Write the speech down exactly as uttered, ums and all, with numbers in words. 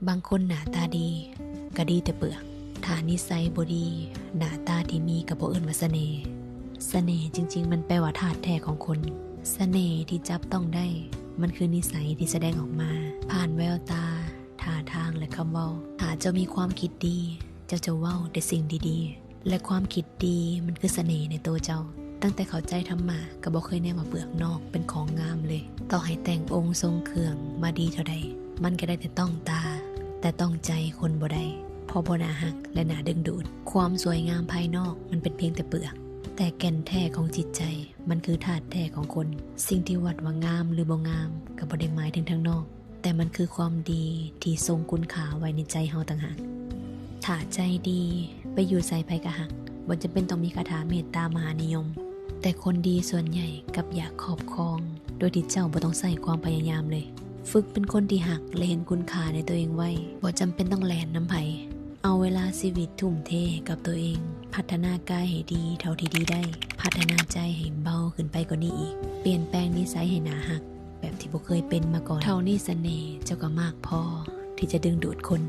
บางคนหน้าตาดี ก็ดีแต่เปลือก ถ้านิสัยบ่ดี หน้าตาที่มีก็บ่เอิ้นว่าเสน่ห์ เสน่ห์จริงๆ มันแปลว่าธาตุแท้ของคน เสน่ห์ที่จับต้องได้ มันคือนิสัยที่แสดงออกมา ผ่านแววตา ท่าทางและคำเว้า ถ้าเจ้ามีความคิดดี เจ้าจะเว้าแต่สิ่งดีๆ และความคิดดีมันคือเสน่ห์ในตัวเจ้า ตั้งแต่เข้าใจธรรมะก็บ่เคยแนมว่าเปลือกนอกเป็นของงามเลย ต่อให้แต่งองค์ทรงเครื่องมาดีเท่าใด มันก็ได้แต่ต้องตา แต่ต้องใจคนบ่ได้ เพราะบ่น่าฮักและน่าดึงดูด ความสวยงามภายนอกมันเป็นเพียงแต่เปลือก แต่แก่นแท้ของจิตใจมันคือธาตุแท้ของคน สิ่งที่วัดว่างามหรือบ่งามก็บ่ได้หมายถึงทางนอก แต่มันคือความดีที่ทรงคุณค่าไว้ในใจเฮาต่างหาก ถ้าใจดี ไปอยู่ไสไผก็ฮัก บ่จำเป็นต้องมีคาถาเมตตามหานิยม แต่คนดีส่วนใหญ่กลับอยากครอบครอง โดยที่เจ้าบ่ต้องใช้ความพยายามเลย ฝึกเป็นคนที่ฮักและเห็นคุณค่าในตัวเองไว้ บ่จำเป็นต้องแล่นนำไผ เอาเวลาชีวิตทุ่มเทให้กับตัวเอง พัฒนากายให้ดีเท่าที่ดีได้ พัฒนาใจให้เบาขึ้นไปกว่านี้อีก เปลี่ยนแปลงนิสัยให้น่าฮัก แบบที่บ่เคยเป็นมาก่อน เท่านี้เสน่ห์เจ้าก็มากพอที่จะดึงดูดคน